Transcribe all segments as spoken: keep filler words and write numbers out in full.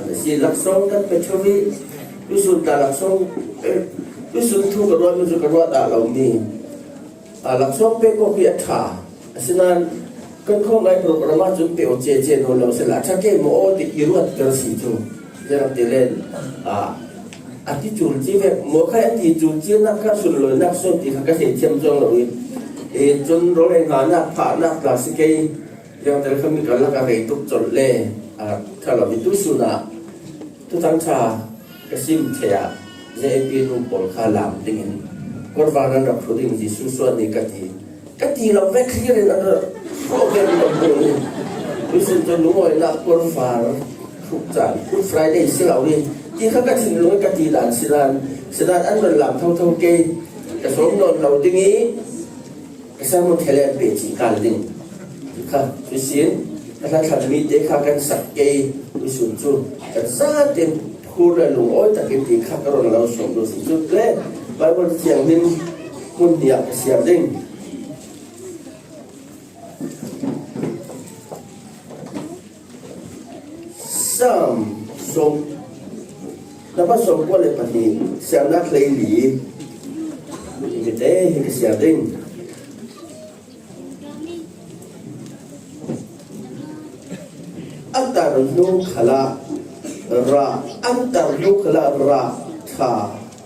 A si laksawng kan pe ṭheu hi, tuisun ta laksawng, eh, tuisun thu ka ruat mi cu ka ruat ta lo mi. A laksawng pe kawk hi a ṭha. Asinain kan khawngai program ah cun pe aw cece nawn lo sila, a ṭha ke maw aw ti i ruat ter si cu. Ziangahtile, a, a ti cul ci ve, maw khai a ti cul ci nak kha sunlawinak sawn ti kha ka thei thiam cuang lo i, eh, cun rawl ei hnanak, phahnak tla si kei. Ziangtel kha mi karlak a rei tuk colh le, a ṭha lo i tuisun ah Thuthang ṭha ka sim thei ah, J A P nu pawl kha lam dingin kawrvar an rak hru ding Jesuh suah ni ka ti. Ka ti lo vek thlir in an rak hrawh vek lo ding. Tuisun cu lungawinak kawrvar hruk caan Good Friday si lo i ti kha ka thinlung i ka ti dan si dan, si dan an rak lam thotho kei ka sawm nawn lo ding i, ka sermon thei le an pe cih kal ding. Kha, cusin, ka hlathlak mi te kha kan sak kei, tuisun cu, kan zaten phur le lungawi takin ti kha ka run lo sawm dawh si cu, le Bible thianghlim hmun hnih ah ka siar ding. Sam sawm, namba sawm kua le pahnih, siarnak hleili, himi te hi ka siar ding. A tar hnu khalah rah, an tar hnu khalah rah ṭha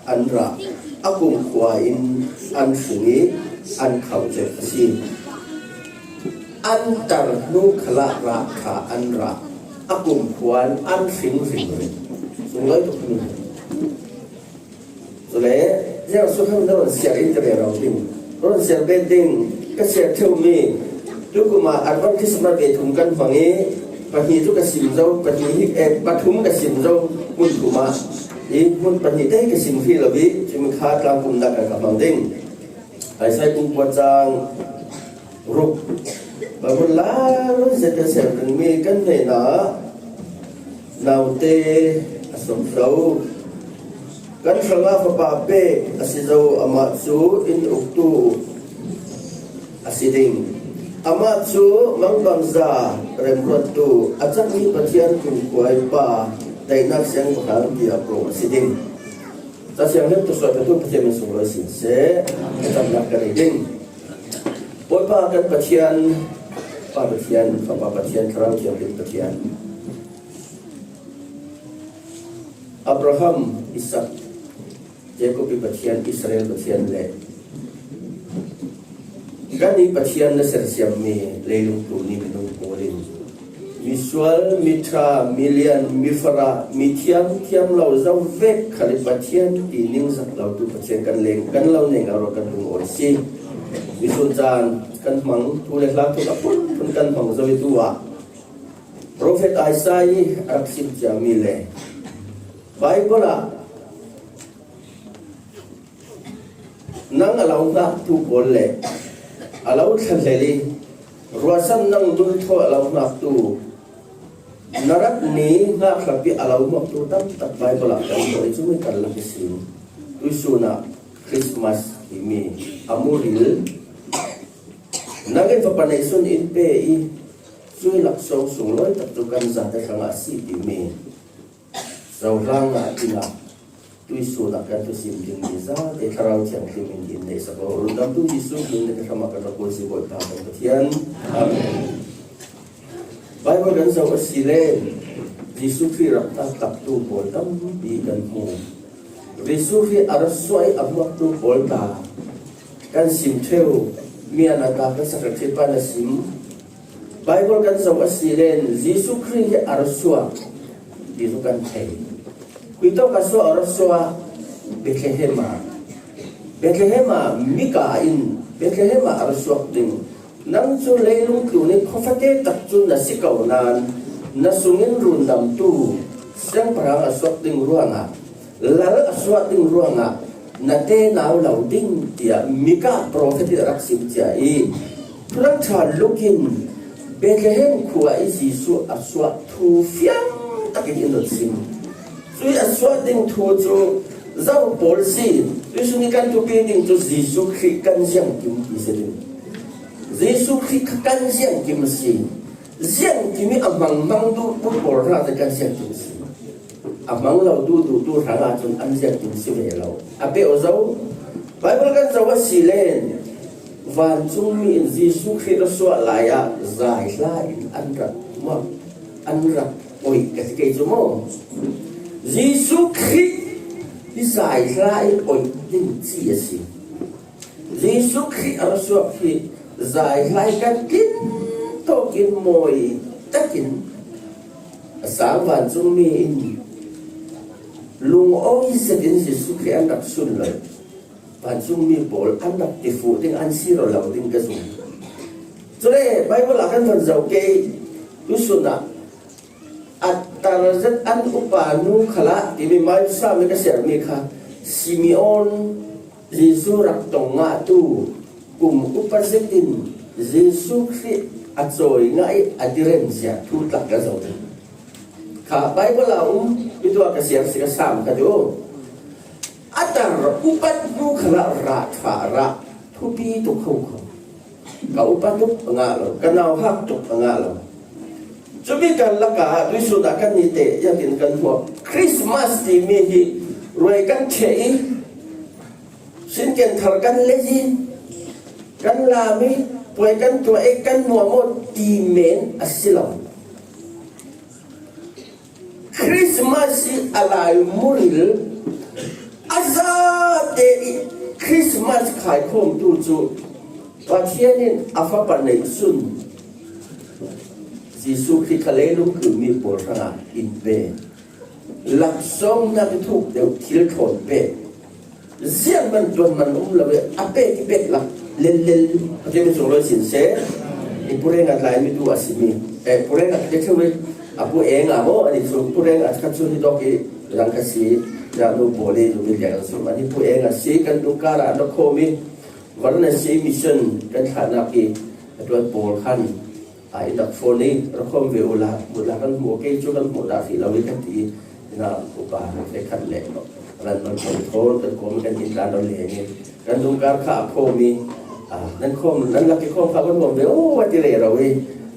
an rah, a kumkhua in an hring i an khauh zet a si. An tar hnu khalah rah ṭha an rah, a kumkhua in an hring hring rih. Sunglawi tuk hnu. Cule, ziang sukhan na ron siar in ka rero ding. Ron siar bet ding, ka siar ṭheu mi. Tukum ah Advent Christmas ve thum kan hmang i, pahnih cu ka sim zo, pahnih hi, eh, pathum ka sim zo, hmun thum ah. I hmun pahnih te hi ka sim hrih lo i, cumi kha tlangkum dak ah ka hmang ding. Isaiah bung kua cang ruk. Bible lai zet kan siar ding mi kan hnenah naute a sawm zo. Kan hrangah fapa pek a si zo, amah cu inn uktu a si ding. Amah cu mangbangza remruattu, a cakmi Pathian kumkuaipa, daihnak siangpahrang tiah a pawng a si ding. Ca Thianghlim tu sual petu Pathian min sunglawi sin seh, a tamnak ka rei ding. Bawipa kan Pathian, Pa Pathian, Fapa Pathian, Thlarau Thianghlim Pathian, Abraham, Isak, Jacob i Pathian, Israel Pathian le kan i Pathian na sersiammi leilung tluni minung pawl in misual, miṭha, milian, mifarah, mithiam, thiam lo zo vek khal i Pathian ti ningzak lotu Pathian kan leng, kan lo nei ngah ruah kan lungawi si. Misual caan kan hmang, thu le hla thu a phunphun kan hmang zo i tu ah Profet Isaiah i a rak sim ciami le Bible ah nang a lo hngaktu pawl le a lo thlahlel i ruahsan nang dulthaw a lo hngaktu na rat ni hngak hlap i a lo hngaktu tam tak Bible ah kan hmuh i cumi karlak i si. Tuisun ah Christmas timi a muril nang in fapa neihsun in pe i cui laksawng sunglawi tak cu kan zate hrangah a si timi Zohlang ah inn ah tuisun ah kan thusim dingmi zate Thlarau Thianghlim in in neihsak aw. Rundamtu Jesuh hmin le ka hram ah kan rak kawl si Bawipa kan Pathian. Amen. Bible kan zoh a si le Jesuh Khrih rak tlaktu pawl tampi kan hmu. Jesuh Khrih a rak suah i a hmuaktu pawl ta kan sim ṭheu, mi a nata kan sakriat pa na sim. Bible kan zoh a si len Jesuh Khrih hi a rak suah ti cu kan thei. Khui tawk a suah, a rak suah Bethlehem ah. Bethlehem ah Mika in Bethlehem ah a rak suak ding. Nang cu leilung tlun i khuafate tak cu na si ko nain na sungin rundamtu siangpahrang a suak ding ruangah, lal a suah ding ruangah na tenau lo ding, tiah Mika profet in a rak sim cia i, Thuthangṭha Luk in Bethlehem khua i Jesuh a suah thu fiang takin in run sim. Cui a suah ding thu cu zo pawl si. Tuisun i kan thupi ding cu Jesuh Khrih kan ziangkim ti si ding. Jesuh Khrih kha kan ziangkim a si. Ziangkim i a hmanghmang duhtu pawl hna te kan ziangkim a si. A hmang lo duhduhtu hrangah cun an ziak in si ve lo. A peuh zo. Baibal kan zoh a si len vancungmi in Jesuh Khrih a suah lai ah zaihla in an rak muak, an rak oih ka ti kei cu maw? Jesuh Khrih hi zaihla in oih ding ci a si. Jesuh Khrih a ra suak hi zaihla in kan tlin tawk in mawi takin a sang vancungmi in lungawi zetin Jesuh Khrih an rak sun lo. Vancungmi pawl an rak tifuh ding, an sir lo ding ka zum. Cule Baibal ah kan van zoh kei, tusun ah a tar zet an upa nu khalah timi mai sa mi ka sermi kha Simeon Jesuh rak tong ngahtu kum upa zetin Jesuh Khrih a cawi ngah i a direm zia thu tlak ka zoh ding. Kha Baibal ah um, i tuah ka siar si ka sam ka duh. A tar upat nu khalah rah ṭha rah thupi tuk kho kho. Ka upa tuk a ngah lo, ka nauhak tuk a ngah lo. Cumi kan lakah tuisun ah kan i teh ziatin kan hmuh. Christmas timi hi ruai kan ṭheh i sinken thar kan lei i kan lam i puai kan tuah i kan muahmuah ti men a si lo. Christmas hi a lai muril a zate i Christmas khaikhawmtu cu Pathian in a fapa neihsun Jesuh Khrih kha leilung kilmi pawl hrangah in pe. Laksawmnak i thuk deuh thil thlawn pe. Ziang man tuan man um lo i a pek i pek lak lellel Pathian min sung lo i sin seh. I pureng a tlai mi tu a si mi, eh, pureng a te theu i a pu eng a maw, ani cu pureng a khat cu ni dawk i rang ka si. Rang nu pawl i zumi liang sum ani pu eng a si, kan dungkar ah an rak khawm i Varanasi mission kan thlahnak i a tuan pawl khan a in rak phone i rak khawm ve ula, hmuh dah kan hmuh, kei cu kan hmuh dah hrih lo i kan ti i, ina upa ve khat le ran man kan thawn kan kawm kan in tlan lo leng i kan dungkar kha a phawm i, a, nan khawm, nan lak i khawm kha kan nuam ve aw a ti rero i,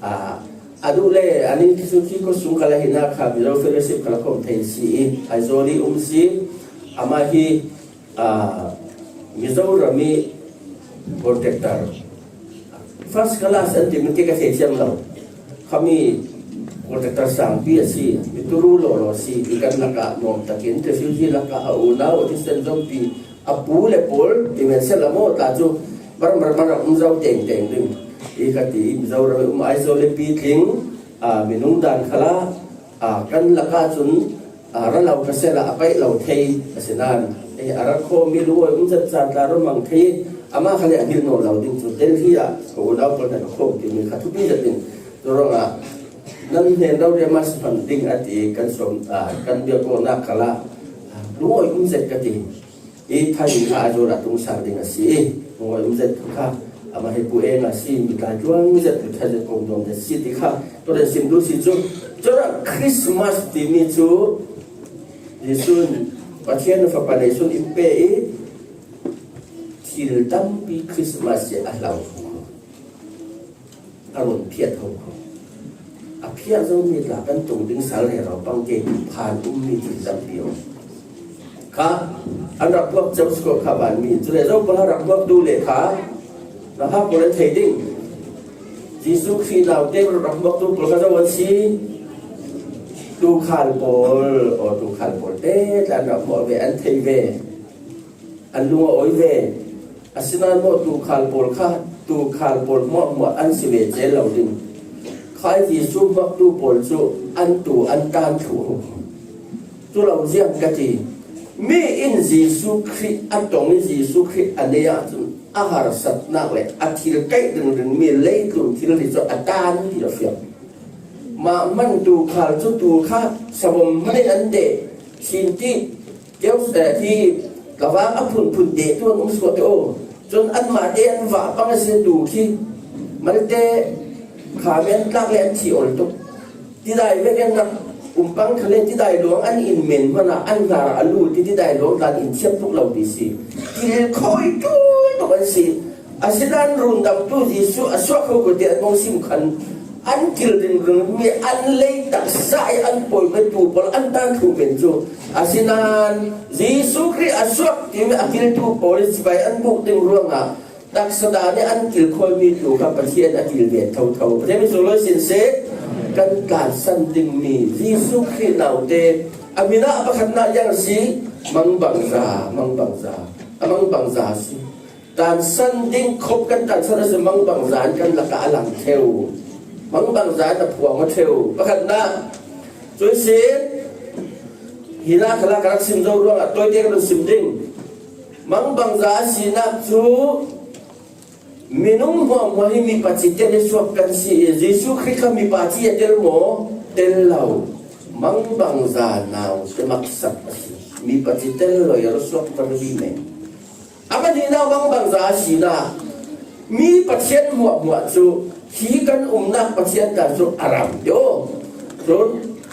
a, a duh le ani khi sung khi kawsung kha la hi nak kha Mizo fellowship kha la khawm thei si i Aizawl i um si. Amah hi, a, Mizoram i contractor. First class an ti min ti ka thei thiam lo. Khami contractor sangpi a si, mi turu lawlaw a si, mi kan lakah nuam takin refugee lakah a unau a thisen zompi a pu le pawl ti men seh la maw tla cu bar bar bar a um zo tengteng ding. I ka ti i Mizoram i um Aizawl le Pitling, a, minung dan khalah, a, kan lakah cun, a, ra lo ka sehla a paih lo thei a si nain, eh, a rak khawmmi lungawi um zat ca tla ro mang thei, amah kha le a hngilh nawn lo ding cu Delhi ah ka unau pawl hna ka khawm timi kha thupi zat in, curuangah nan hnen rori a mas hman ding a ti kan sawm, a, kan biakawknak khalah lungawi um zet ka ti. I thai in kha a zawn a tung sang ding a si i, mawi um zet kha, amah hi pu eng a si, mi tlai tluang zet, mi thai zet kong dawm zet si ti kha, tuan sim duh si cu, curuangah Christmas timi cu Jesuh in Pathian fapa neihsun in pe i, thil tampi Christmas i a hlau. A run phiat ho kho. A phiat zomi tla kan tung ding sal rero pang ke phan ummi thil tampi om. Kha an rak buak co siko kha vanmi. Cule zo pala rak buak tu le kha na ha pawl an thei ding. Jesuh Khrih naute rak buak tu pawl kha zo an si. Tukhal pawl, aw tukhal pawl te tla an rak buak ve an thei ve. An lung a awi ve. Asinain maw tukhal pawl kha, tukhal pawl hmuahhmuah an si ve cio lo ding. Khai Jesuh hmuaktu pawl cu an tu an tan thluh ho. Cu lo ziang ka ti. Mi in Jesuh Khrih a tong i Jesuh Khrih a nei ahcun a harsatnak le a thil kaih ringring mi leitlun thil hi cu a tan ti a fiang. Mah hman tukhal cu tu kha sabom hman in an deh. Sin ti Keu, eh, hi tlavang a phunphun deh tu an um suah te aw. Cun anmah te an vah pang a si tu khi malte kha men tlak le an thi ol tuk. Tidai vek an rak um pang kha le tidai luang an in men hmanh ah an hnar a lu ti tidai luang tlan in thiam tuk lo ti si. Thil khawi ṭul tuk an si. Asinain rundamtu Jesuh a suak kho ko tiah an kong sim khan An kil ding rung mi an lei taksa i an pawi mi tu pawl an tan thu men cu a si nan Jesuh Khrih a suak timi a kiltu pawl i sivai an buk ding ruangah taksa dan i an kilkhawi mi tu kha Pathian a kil ve thotho. Pathian mi sunglawi sin seh. Kan tlansan dingmi Jesuh Khrih naute a min ah pakhatnak yang a si, mangbangza, mangbangza, a mangbangza a si. Tlansan ding khop kan tlansan a si, mangbangza in kan lakah a lang theu. Mangbangza in a phuang a theu. Pakhatnak, cuisin, hi na khala ka rak sim zo ruangah tawite kan sim ding. Mangbangza a sinak cu minung hmuahhmuah hi mipa ci tel i suak kan si i Jesuh Khrih kha mipa ci a tel maw? Tel lo. Mangbangza nau te maksak a si. Mipa ci tel lo i a ra suak kan ri men. A pahnihnak mangbangza a sinak mi Pathian hmuahhmuah cu hi kan umnak Pathian ta cu a ram deuh. Cun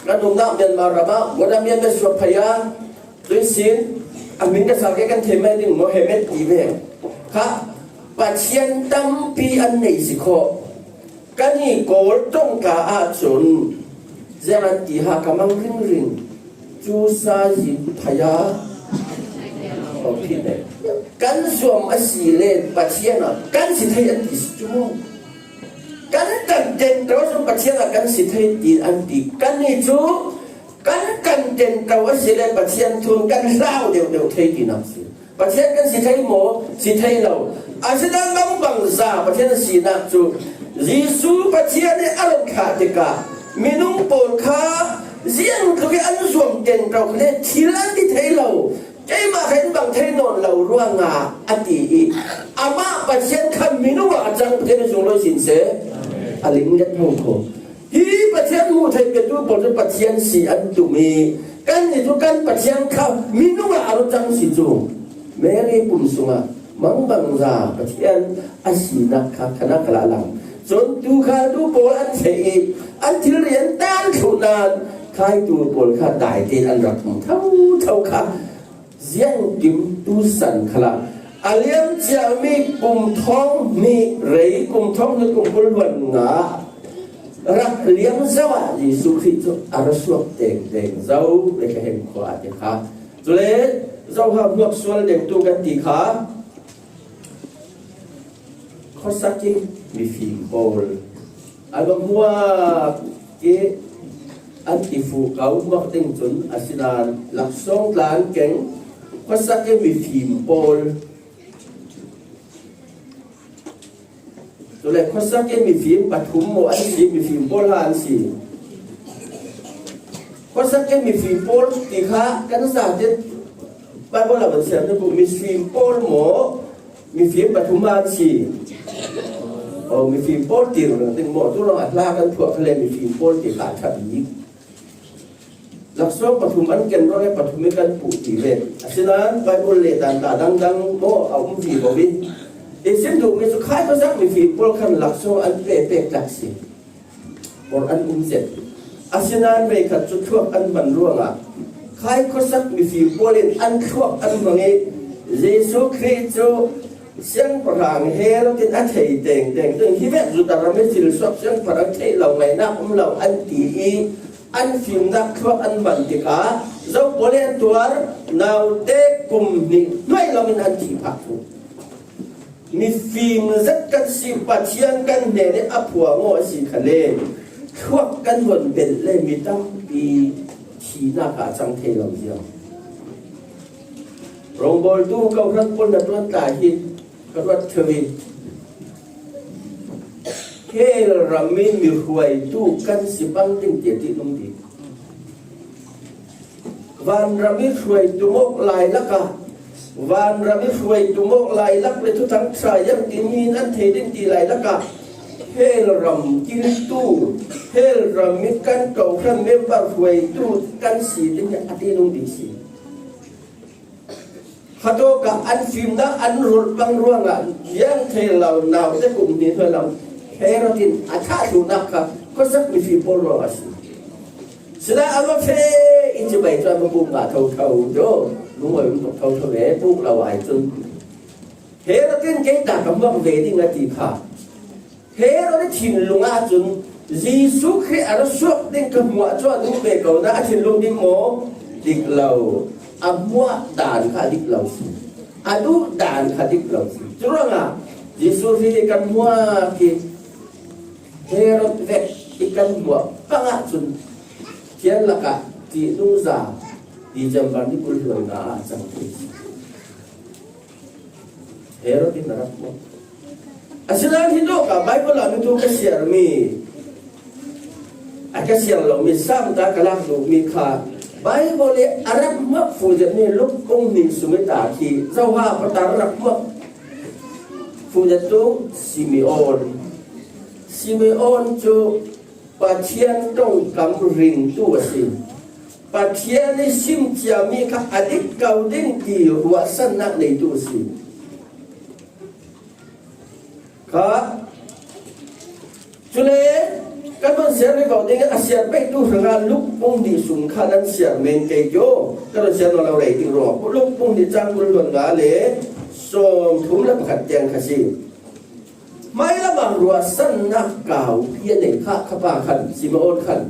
kan umnak Myanmar ram ah Buddha Myanmar suak phaya, cuisin a min ka sa ke kan thei mai ding maw, Hemet ti ve. Kha Pathian tampi an nei si khawh. Kan i Kawl ṭongka ahcun ziang an ti ha ka mang ringring. Cu sa zin phaya. Kan zuam a si le Pathian ah kan si thei an ti si cu. Kan kan tento cun Pathian ah kan si thei ti an ti. Kan i cu kan kan tento a si le Pathian thu kan hlau deuhdeuh thei tinak si. Pathian kan si thei maw? Si thei lo. Asinain mangbangza Pathian a sinak cu Jesuh Pathian nih a run thlah tikah minung pawl kha ziangtluk i an zuam tento kha le thil an ti thei lo. Keimah kha in bang thei nawn lo ruangah a ti i amah Pathian kha minung ah a cang, Pathian nih sunglawi sin seh. A ling let hau kho. Hi Pathian hmuh theih petu pawl cu Pathian si an tum i kannih cu kan Pathian kha minung ah a ru cang si cu. Mary pum sungah mangbangza Pathian a sinak kha khanak kha a lang. Cun tu kha tu pawl an feh i an thilri an tan thluh nain khaitu pawl kha daite an rak hmu thotho kha. Ziangkim tu san khalah a liam ciami kum thawng hnih rei, kum thawng hnih kum kul hluan nga rak liam zo ah Jesuh Khrih cu a ra suak tengteng zo le ka heng khua a ti kha. Cule Zoha hmuak sual deng tu kan ti kha. Khuasak i mifim pawl an va hmuak i an ti fuh ko hmuak ding cun a si nan laksawng tla an keng. Khuasak i mifim pawl, cule khuasak i mifim pathum maw an si, mifim pawl ha an si. Khuasak i mifim pawl ti kha kan zate Baibal ah van siam te bu mifim pawl maw? Mifim pathum an si. Oh, mifim pawl ti ruang ding maw? Tu ruang a hla kan phuah kha le mifim pawl ti kha a ṭha bik. Laksawng pathum an ken ruang i pathum i kan puh ti ve. Asinain Baibal leh dan ta dangdang maw a um vivo i. I sim duhmi cu khai khuasak mifim pawl khan laksawng an pe pek tlak si. Pawl an um zet. Asinain veikhat cu thluak an hman ruangah khai khuasak mifim pawl in an thluak an hmang i Jesuh Khrih cu siangpahrang Herod in a thei tengteng cun hi vek Judah ram i thil suak siangpahrang theih lo ngaihnak um lo an ti i an fimnak thluak an hman tikah zo pawl i an tuar naute kum hnih hnuai loin an thih phak cu. Mifim zet kan si, Pathian kan hnen i a phuang aw a si kha le thluak kan von belh le mi tampi thihnak ah a cang thei lo ziang. Rawngbawltu kawhhran pawl hnaṭuan tla hi ka ruat ṭheu i hell ram i mi hruaitu kan si pang ding tiah ti nung dih. Vanram i hruaitu mawk lai lakah, vanram i hruaitu mawk lai lak le Thuthang ṭha iang timi in an thei ding ti lai lakah hell ram kiltu, hell ram i kan kawhhran member hruaitu kan si ding a ti nung dih si. Khatawkah an fimnak an rulh pang ruangah ziang thei lo naute kum hnih hnuai lam Herod in a thah thluhnak kha khuasak mifim pawl ruangah a si. Sila a va feh i cibai cu a va puk ngah thotho cu lungawi um tuk thotho ve, puk lo ai cun Herod in kei ta ka hmuak ve ding a ti kha. Herod i thinlung ahcun Jesuh Khrih a ra suak ding ka hmuah cu a duh ve ko, na a thinlung dik maw? Dik lo. A hmuah dan kha a dik lo si. A duh dan kha dik lo si. Curuangah Jesuh Khrih hi kan hmuah khi Herod vek i kan hmuah pangah cun thian lakah ṭihnung za December ni kul hluan nga ah a cang thei si. Herod in a rak hmuak. Asinain hi dawkah Baibal ah mi tu ka siarmi, a ka siar lomi Sam ta ka lak duhmi kha Baibal i a rak hmuak fuh zetmi Luk bung hnih sung i ta khi zoha patar a rak hmuak fuh zettu Simeon. Simeon cu Pathian ṭongkam ringtu a si. Pathian i sim ciami kha a dik ko ding ti ruahsannak neitu a si. Kha, cule kan van siar ve ko ding a siar peihtu hrangah Luk bung hnih sung kha nan siar men kei tio. Kan van siar nawn lo rei ding ruang. Luk bung hnih cang kul hluan nga le sawm thum le pakhat tiang kha si. Hmailam ah ruahsannak kau hi a nei kha, kha pa khan, Simeon khan.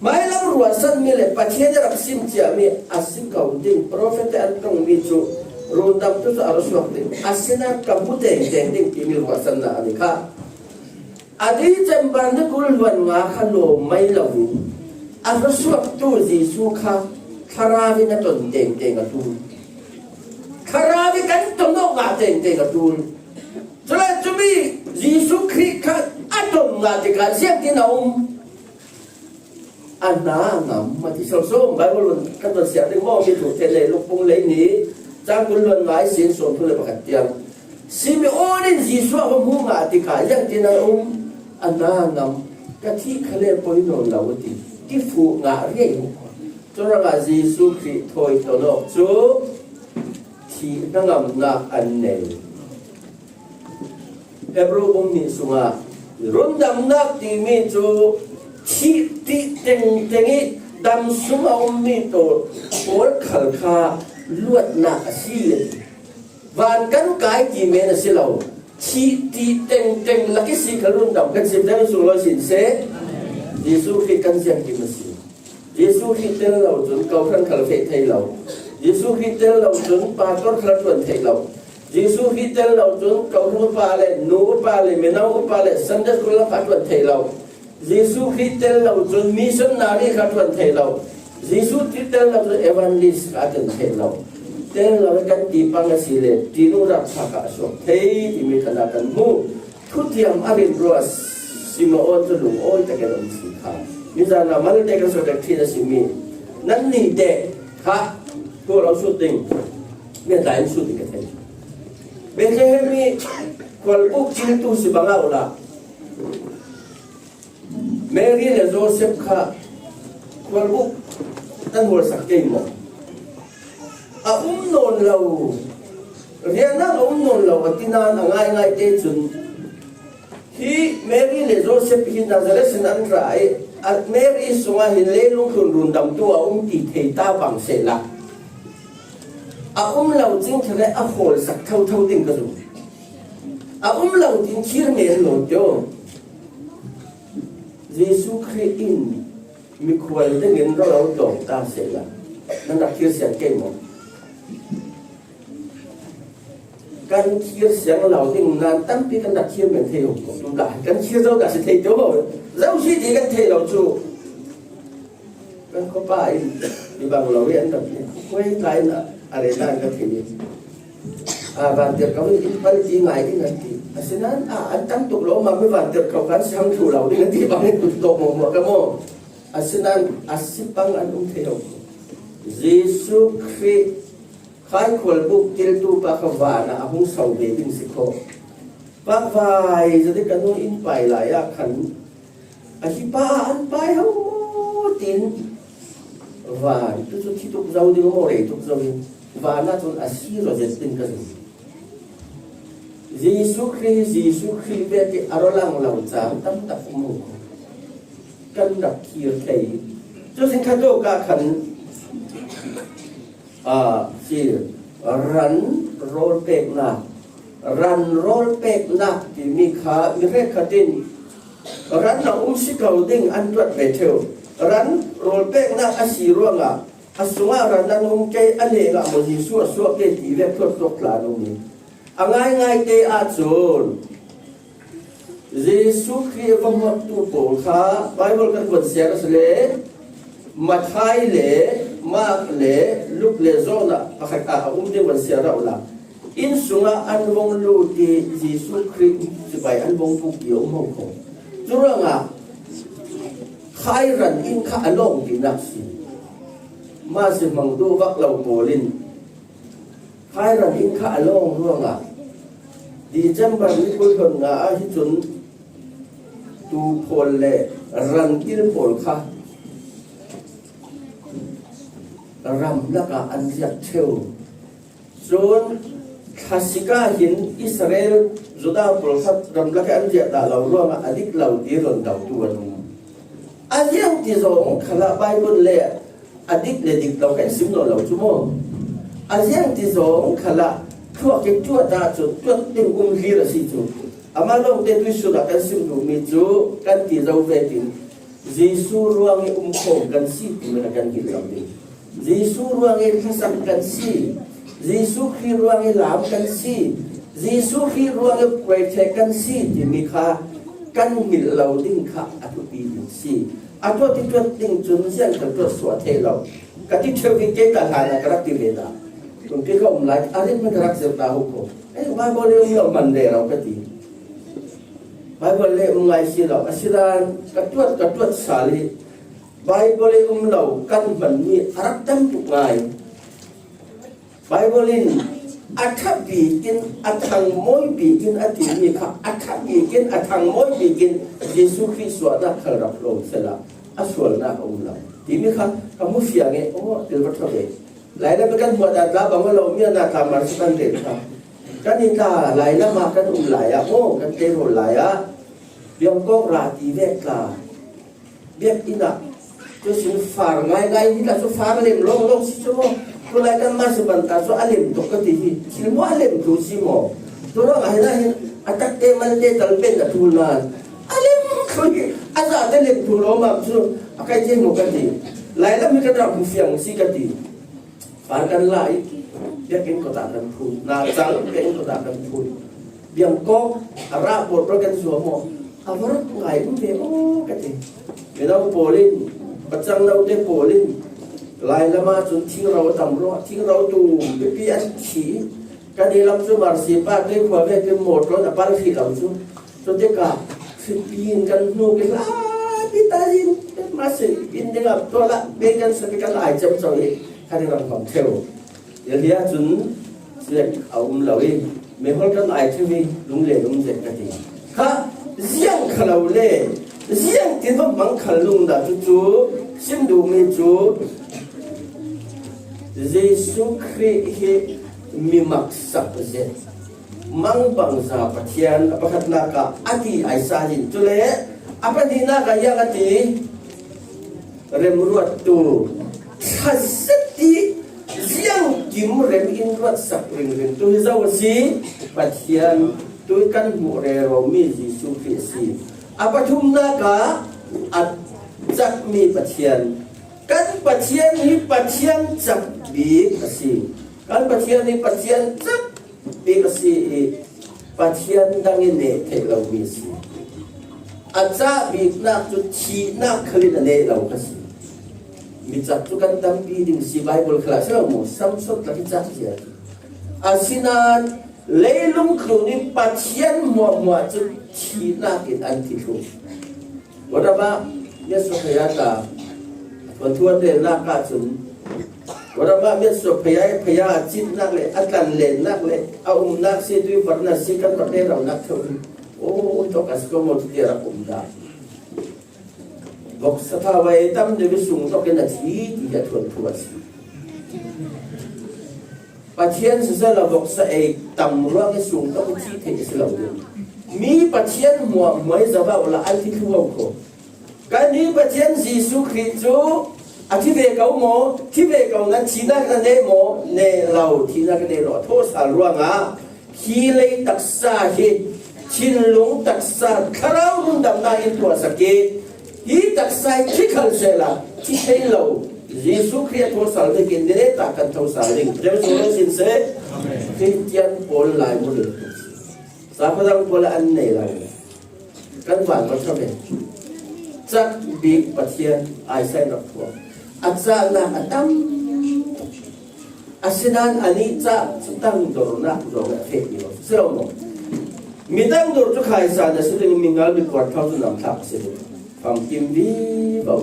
Hmailam ruahsanmi le Pathian a rak sim ciami a si ko ding, profet an ṭongmi cu rundamtu cu a ra suak ding, asinain ka hmu tengteng ding timi ruahsannak a nei kha. A December ni kul hluan nga kha lawm mai lo in a ra suaktu Jesuh kha Thlarau in a ton tengteng a ṭul. Thlarau in kan ton awk ngah tengteng a ṭul. Cule cumi Jesuh Khrih kha a ton ngah tikah ziangtin a um? A hna a ngam, a ti sawsawm. Baibal kan van siar ding maw? Mi thu te nei Luk bung hleihnih cang kul hluan nga ihsin sawm thum le pakhat tiang. Simeon in Jesuh a va hmuh ngah tikah ziangtin a um? A hna a ngam. Ka thih kha le poi nawn lo, a ti. Tifuh ngah riai hmuh. Curuangah Jesuh Khrih thawi ton awk cu thih hnangamnak an nei. Hebru bung hnih sungah rundamnak timi cu thih ṭih tengteng i dam sung a ummi pawl khal kha luatnak a si. Van kan kai ti men a si lo. Thih ṭih tengteng lak i si kha rundam kan si, Hebru sung lo sin seh. Jesuh Khrih kan ziangkim a si. Jesuh Khrih tel lo cun kawhhran khal feh thei lo. Jesuh Khrih tel lo cun pastor khal ṭuan thei lo. Jesuh Khrih tel lo cun kawhhran upa le nu upa le mino upa le Sunday school kha ṭuan thei lo. Jesuh Khrih tel lo cun missionary kha ṭuan thei lo. Jesuh Khrih tel lo cun evangelist kha ṭuan thei lo. Tel lo kan ti pang a si le, ṭihnung rapthlak ah a suak thei timi kha kan hmu. Thutiam a rin rua Simeon cu lungawi takin a um si kha. Nizan ah malte kan sawhtek ṭhin a simi nannih te kha tuah lo sut ding, mi tlai in sut ding ka thei. Bethlehem i khualbuk ciltu si bang ah u la. Mary le Joseph kha khualbuk nan hualsak kei maw? A um nawn lo, rian ah a um nawn lo, a ti nain a ngaingai te cun, hi Mary le Joseph hi Nazareth in an ra i, a Mary sungah hin leilung tlun rundamtu a um ti thei ta bang sehla, a um lo cing kha le a hawlsak thotho ding ka zumh. A um lo tin thir men lo tio. Jesuh Khrih in mikhual dingin ra lo tawng ta sehla, nan rak thir siang kei maw? Kan thir siang lo ding nan tampi kan rak thir men thei hong ko. Tum dah kan thir zo dah si thei tio maw? Zo si ti kan thei lo cu. Kan khuapa in i bang lo i an rak thir. Khuai ka in a re nan ka thei. A vantir ko in pal ti ngai ding an ti. Asinain a an tam tuk lo ma mi vantir ko kan siang thu lo ding an ti bang in tut tawk maw maw ka maw? Asinain a si pang an um thei lo. Jesuh Khrih khai khualbuk tiltu pa kha van ah a hung so ve ding si kho. Pakvai zate ka nu in pai lai ah khan a hi pa an pai ho tin van tu cu thi tuk zo ding maw, rei tuk zo ding van ah cun a si rawzet ding ka zumh. Jesuh Khrih, Jesuh Khrih vek i a ralang lo caan tam tak um ko. Kan rak thir thei. Cu sin kha tu ka khan, aa, si ran rawl peknak, ran rawl peknak timi kha mi hrekkhat in Ran a um si ko ding an tuat ve theu. Ran rawl peknak a si ruangah a sungah ran an um kei, a nengah maw Jesuh a suak kei ti vek thuak tuak tla an um hi. A ngaingaite ahcun Jesuh Khrih a va hmuaktu pawl kha Baibal kan von siar a si le Matthai le Mark le Luke le John ah pakhat ah a um te von siar rau la. Inn sungah an vong lut i Jesuh Khrih cibai an vong puk i a um ho kho. Curuangah khairan inn kha a lawng tinak si. Mah si hmang duh vak lo pawl in khairan inn kha a lawng ruangah December ni kul hon nga ah hi cun tu pawl le ran kil pawl kha ram lakah an riak ṭheu. Cun thlasik ah hin Israel, Judah pawl kha ram lakah an riak dah lo ruangah a dik lo ti ron dotu an um. A ziang ti zong khalah Baibal le a dik le dik lo kan sim nawn lo cu maw? A ziang ti zong khalah thluak i tuat ahcun tuat ding um hlir a si cu. Amah lawngte tuisun ah kan sim duhmi cu kan ti zo vekin Jesuh ruang i um khawm kan si timi kha kan hngilh lo ding. Jesuh ruang i hlasak kan si, Jesuh Khrih ruang i lam kan si, Jesuh Khrih ruang i puai ṭheh kan si timi kha kan hngilh lo ding kha a thupi ding si. A tuat i tuat ding cun ziang kan tuat suah thei lo. Ka ti ṭheu hi kei ka hlan ah ka rak ti ve dah. Tumpi ka um lai a rin hmanh ka rak zirh ta ho ko. Ei, Baibal le um lo man ve lo ka ti. Baibal le um ngai si lo. A si dan ka tuat, ka tuat sal i Baibal le um lo kan hmanmi a rak tam tuk ngai. Baibal in a ṭha bikin, a thangmawi bikin a timi kha a ṭha bikin, a thangmawi bikin Jesuh Khrih suahnak khal rak hlawm sehla a sualnak a um lo timi kha ka hmu fiang e. Aw, tel va ṭha ve. Lailam kan hmuah dah tla bang a lo mi a na tla mar si kan rel kha. Kan i tla lailam ah kan um lai ah maw, kan tei rawl lai ah biangkawk ra ti vek tla. Biakinn ah cu sin far ngaingai hi tla cu far lem lawnglawng si cu maw? Tulai kan mah si ban ta cu a lem tuk ka ti hi. Thil maw a lem tu si maw? Tu ruangah hin ah hin a takte malte tal pen a tul nain a lem tu hi. A zate lem tu lawmam cu a kai thei maw ka ti. Lailam hi kan rak hmu fiang si ka ti. Far kan la i biakinn kawt ah kan phun. Na cang biakinn kawt ah kan phun. Biangkawk a rah pawl kan zuam aw. A va rak ngai um ve aw ka ti. Mino pawl in, pacang note pawl in, Lailam ah cun thingro a tam ruah, thingro tum pipi an thi. Kan i lam cu Marsipa tei khua vekin mawṭaw in a pal hrih lo cu. Cutikah hripi in kan hnu ki hla pi ta in, mah si in dingah tualah pe kan sapi kan ai ciamco i kan i ram hmang ṭheu. Yali ahcun ziak a um lo i mehol kan ai ṭheu i lunglen um zet ka ti. Kha ziang kha lo le ziang tin va hmang khal lungda cucu sim duhmi cu Jesuh Khrih hi mi maksak zet mangbangza Pathian a pakhatnak ah a ti ai sa hin cule a pahnihnak ah ziang a ti remruattu thazet i ziangkim rem in ruatsak ringring tu hi zo a si. Pathian tu kan hmuh reromi Jesuh Khrih a si. A pathumnak ah a cakmi Pathian, kan Pathian hi Pathian cak bik a si. Kan Pathian hi Pathian cak bik a si i Pathian dang i neh theih lomi a si. A cah biknak cu thihnak khal in a neh lo kha si. Mi cak cu kan tampi ding si, Baibal khal ah si lo maw? Samson tlak i cak zia. Asinain leilung tlun i Pathian hmuahhmuah cu thihnak in an thi thluh. Wadama Miatsuaphaya ta thuanthu an relnak ahcun, wadama Miatsuaphaya i phaya a cinhnak le a tlanlennak le a umnak si tu i varna si kan rak rel lonak theu hi. Oh, tawk a si ko maw, tu tiah rak um dah. Voksa thawai tam deuh i sung tawk in a thi ti a thuanthu a si. Pathian siseh lo voksa ei tam ruang i sung tawk i thih theih a si lo ding. Mi Pathian hmuahhmuah i zoh lo an thi thluh ko. Kan i Pathian Jesuh Khrih cu a thi ve ko maw? Thi ve ko nan thihnak na neh maw? Neh lo, thihnak na neh lo. A thawh sal ruangah hi lei taksa hi Thinlung taksa thlarau rundamna in tuahsak i, hi taksa i thi khal sehla, thi thei lo Jesu Khrih a thosal dingin ni le ta kan thosal ding. Pathian sung lo sin se. Amen. Khristian pawl lai mu ding. Sa khawdang pawl an nei lai. Kan van pawl tha ve. Cak bik Pathian ai sai rak thuak. A cakna a tam. Asinan a nih cak cu tangdornak zong a fek ni lo. Si lo maw? Mi tangdor cu khaisa na si ding, mi hngal mi kuat thau cu nam thlak a si ding. Famkim vivo.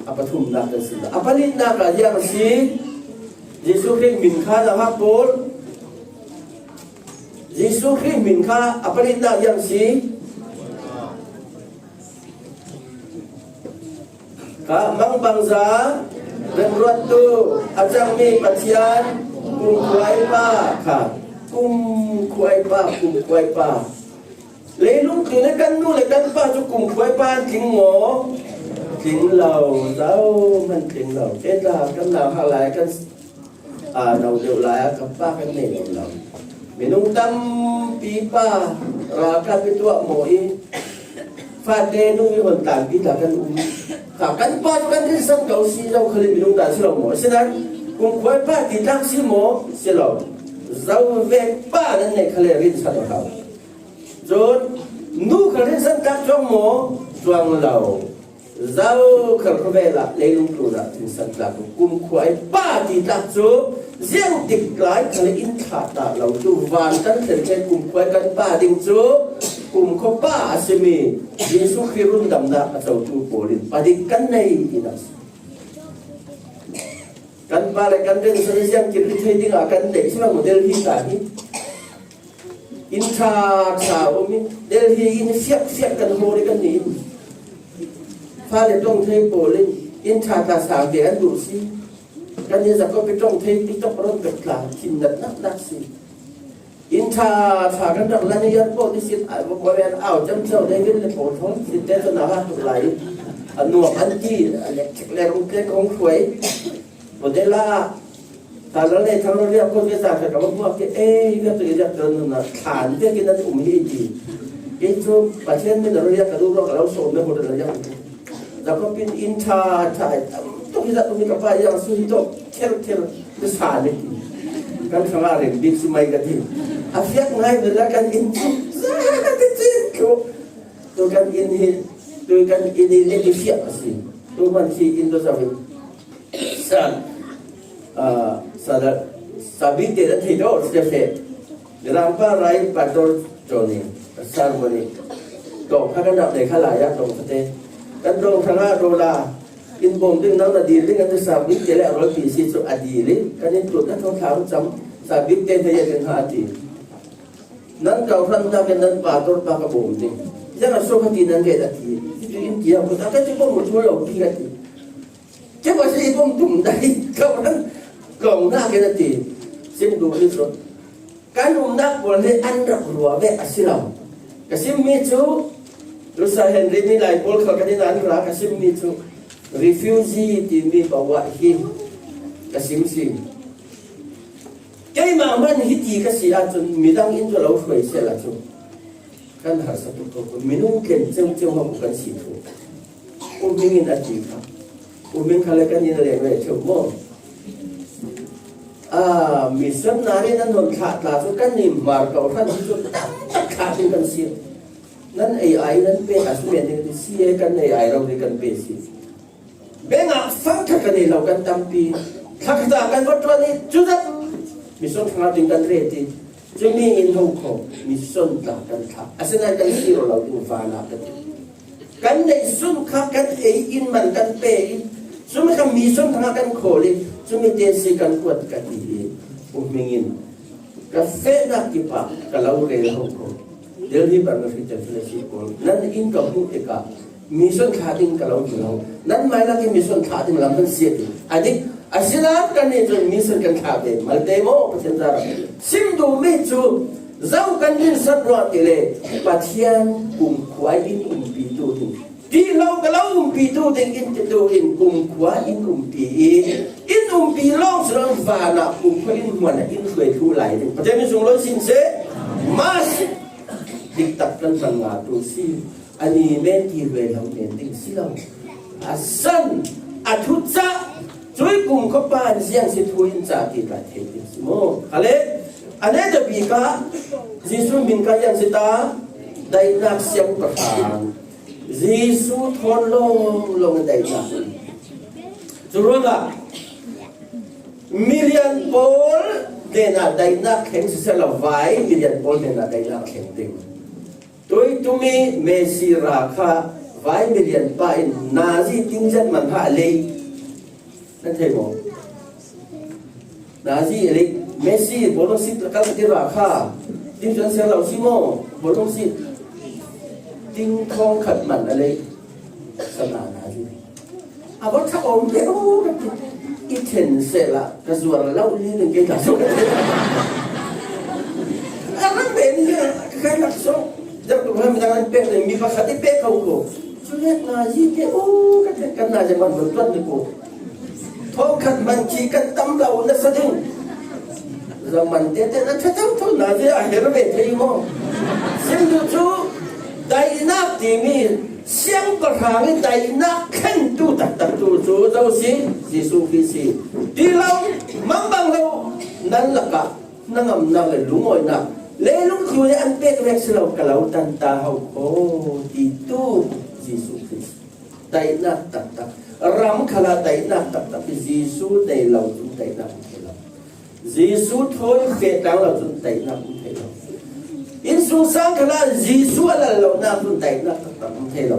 A pathumnak kan si. A palinak ah ziang a si. Jesuh Khrih min kha na hak pawl. Jesuh Khrih min kha a palinak ziang a si. Kha mangbangza, remruattu, a cangmi Pathian, kumkhuaipa kha, kumkhuaipa, kumkhuaipa. Leilung tu le kan nu le kan pa cu kumkhuaipa an tling maw? Tling lo, zohman tling lo. Kei tla kan nauhak lai kan Aa, no deuh lai ah ka pa kan nei lo lo. Minung tampi pa ralkap i tuah maw i fate nu i hon tlanpi ta kan um. Kha kan pa kan rinsan ko si zo khali minung dan si lo maw? Sinan kumkhuai pa ti tlak si maw? Si lo. Zo vek pa nan nei khali rinsan lo. Cun nu khal rinsan tlak cuang maw? Cuang lo. Zokhal khuavel ah leilung tlun ah rinsan tlak kumkhuai pa ti tlak cu ziangtik lai khal in thlah ta lo cu van kan thlen ṭheh kumkhuai kan pa ding cu kumkhua pa a simi Jesuh Khrih rundamnak a cotu pawl in pa ding kan nei tinak si. Kan pa le kan rinsan ziangkir i thei dingah kan deih si lo mu Delhi ta hi. Inn ṭha ṭha um i Delhi in fiak fiak kan haw rih kan ni. Fale ṭong thei pawl in inn ṭha ṭha sang te an duh si. Kan i Jacob i ṭong thei ti tok ron pek tla thin nat nak nak si. Inn ṭha ṭha kan rak lan i airport i sin a ko ven au cam chau dei vin le pawl thawng sin te cun a ha tuk lai. A nuam an ti a lek chek le rung te kong hruai. Model ah Thalal nei thang lo riak ko ke sa ka ka ba ke ei ka tu riak ko na thlan te ke na um hi ti. Ke chu Pathian min ro riak ka du ro ka lo so me ko na riak. Da ko pin in tha tha tam to ki da to mi ka pa yang su to ker ker ke sa ne. Kan thang a rem bik si mai ka ti. A fiak ngai be la kan in chu. Sa ka ti ti ko. To kan in hi to kan in hi le ki fiak si. To man si in to sa. Sa, ah, sa da, sa bik te da thei do se fe. Rampa rai pator Johnny, sa mo ni. Tong kha kan dap dei kha lai ya tong kha te. Kan tong kha nga do la. In bom ding nang na dil ding kan sa bik te le a rol pi si cu a dil i. Kan in tut na thong thang cam. Sa bik te te ya kan ha ti. Nan kau hran ta kan nan pator pa ka bom ding. Ya na so kha ti nan ke da ti. Ti in ti ya ko ta ka ti bom tu lo pi ka ti. Ke pa si bom tum dai ka ran kong na ke na ti. Sim du ni so. Kan umnak pawl hi an rak ruah ve a si lo. Ka simmi cu Rusa Henry mi lai pawl kha kan in an ra ka simmi cu refugee timi bawa hi ka sim si. Keimah hmanh hiti ka si ahcun midang in ka lo hruai sehla cu kan harsa tuk ko. Minung tlen ceuceu hmanh kan si tuk. Uming in a ti kha. Uming kha le kan in a leng ve ṭheu maw? Ah, missionary nan hon thlah ta cu kan i hmar ko hran cu tam tak thlah ding kan si. Nan A I nan pe a si men ding ti si e kan A I lo ding kan pe si. Bengah fangtha kan i lo kan tampi. Thlakta kan va ṭuan i cudah mission thla ding kan ret i. Cumi in ho kho mission tla kan thlah. Asinain kan si lo lo ding vanah kan ti. Kan neihsun kha kan ei in man kan pe i. Cumi kha mission thla kan khawl i. Cumi te si kan kuat ka ti i. Uming in. Ka fehnak kipah ka lo rel ho kho. Delhi Bible Christian Fellowship pawl nan in ka hmuh tikah mission thlah ding ka lo ti lo. Nan mailam i mission thlah ding lam kan si a ti. A dik, asinain kan nih cun mission kan thlah ve malte maw Pathian caah sim duhmi cu zo kan rinsan ruah ti le Pathian kumkhua in umpitu ding. Ti lo ka lo umpitu ding in titu in kumkhua in umpi i in umpi lawng si lo vanah kumkhua in hmuan in hruai thluh lai ding. Pathian min sung lo sin seh. Mas diktak kan hman ngatu si. A ni men ti ve lo men ding si lo. A san, a thucah, cui kum khuapan ziang si thu in ca ti ta thei ding si maw? A le, a le da bik ah Jesuh min ka yang si ta, daihnak siangpahrang. Jesuh thawn lawnglawng daihnak. Cu ruangah milian pawl hnenah daihnak thleng siseh lo, vai milian pawl hnenah daihnak thleng ding. Tuitumi Messi ra kha vai milian pa in nazi tingzet man hlah a lei. Nan thei maw? Nazi a lei. Messi bawlung sit lakal ti ra kha. Tingzet siang lo si maw? Bawlung sit. Ting thawng khat man a lei. Sana nazi. A va thak awm deuh ka ti. I then sehla ka zuar lo ni ning kei ka sawh ka ti. A ram ve ni ka kai lak sawh. Deuh tu hami dang an pek ni mi pakhat i pek ko ko. Cu le nazi te u ka ti kan nazi man bun tuan ni ko. Thawng khat man khi kan tam lo na sa ding. Zaman tete na ṭha thotho nazi a her ve thei maw? Sim duh cu daihnak timi siangpahrang i daihnak thlentu taktak tu cu zo si, Jesuh Khrih si. Ti lo, mangbang lo, nan lakah hnangamnak le lungawinak, leilung tlu le an pek vek si lo, ka lo tan ta ho kho, ti tu Jesuh Khrih si. Daihnak taktak, ram khalah daihnak taktak, Jesuh nei lo cu daihnak um thei lo. Jesuh thawi feh tlang lo cun daihnak um thei lo. Innsungsang khalah Jesuh a lal lonak cun daihnak taktak um thei lo.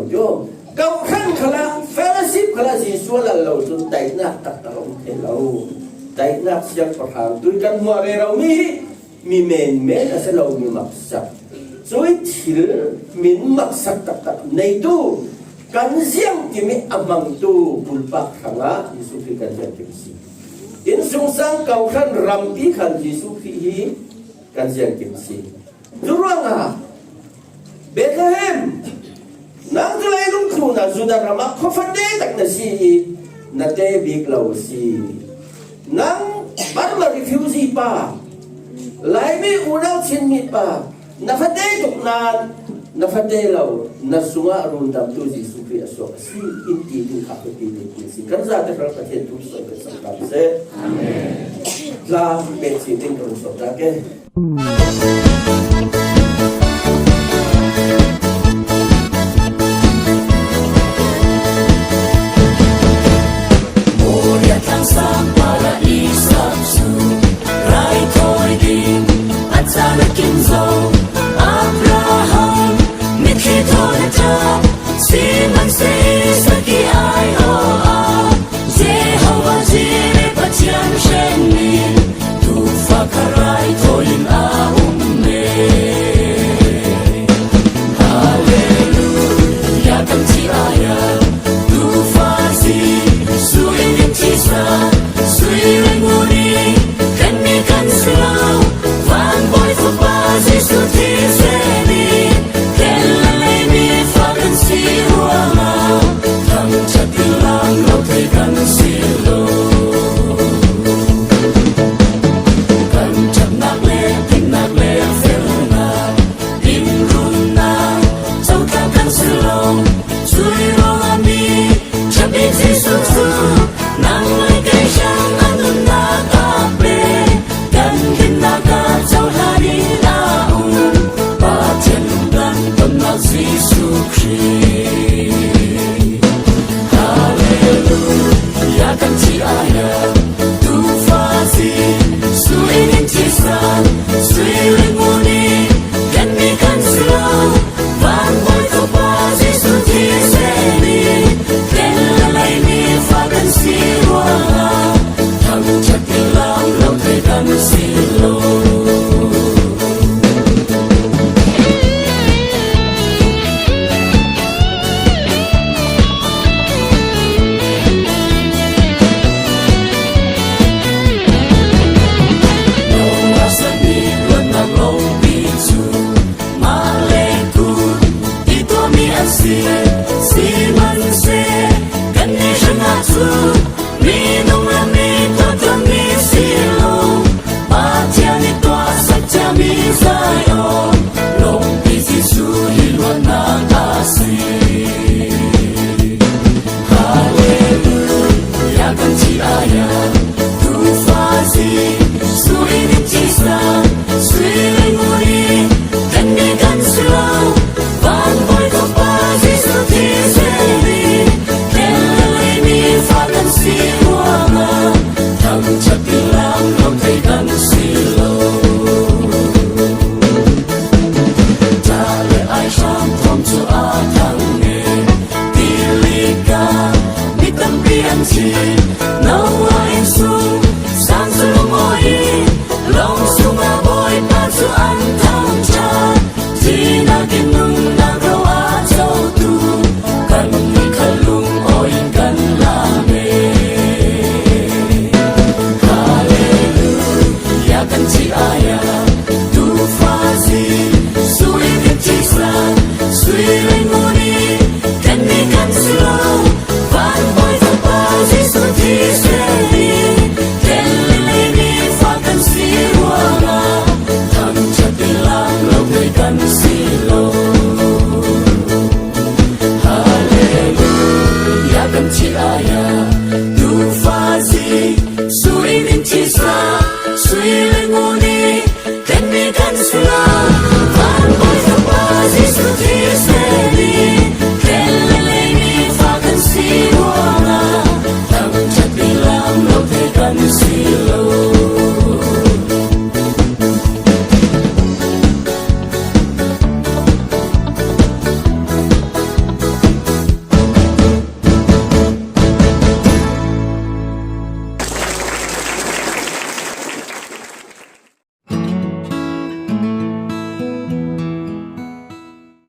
Kawhhran khalah, fellowship khalah Jesuh a lal lo cun daihnak taktak um thei lo. Daihnak siangpahrang tu kan hmuh rero mi hi mi menmen a si lo, mi maksak. Cui thil min maksak taktak neitu kan ziangkim i a hmangtu bulpak hrangah Jesuh Khrih kan ziangkim si. Innsungsang kawhhran rampi khan Jesuh Khrih hi kan ziangkim si. Cu ruangah Bethlehem, nang cu leilung thlun ah Judah ram ah khuafate tak na si i na te bik lo a si. Nang Burma refugee pa, Laimi unau Chinmi pa, na fate tuk nain na fate lo, na sungah rundamtu Jesuh Khrih a suak a si, in ti ding kha ka ti ding si. Kan zate hrang Pathian thu sawm pe sang seh. Amen. Tla pe si ding ka run sawm ta ke.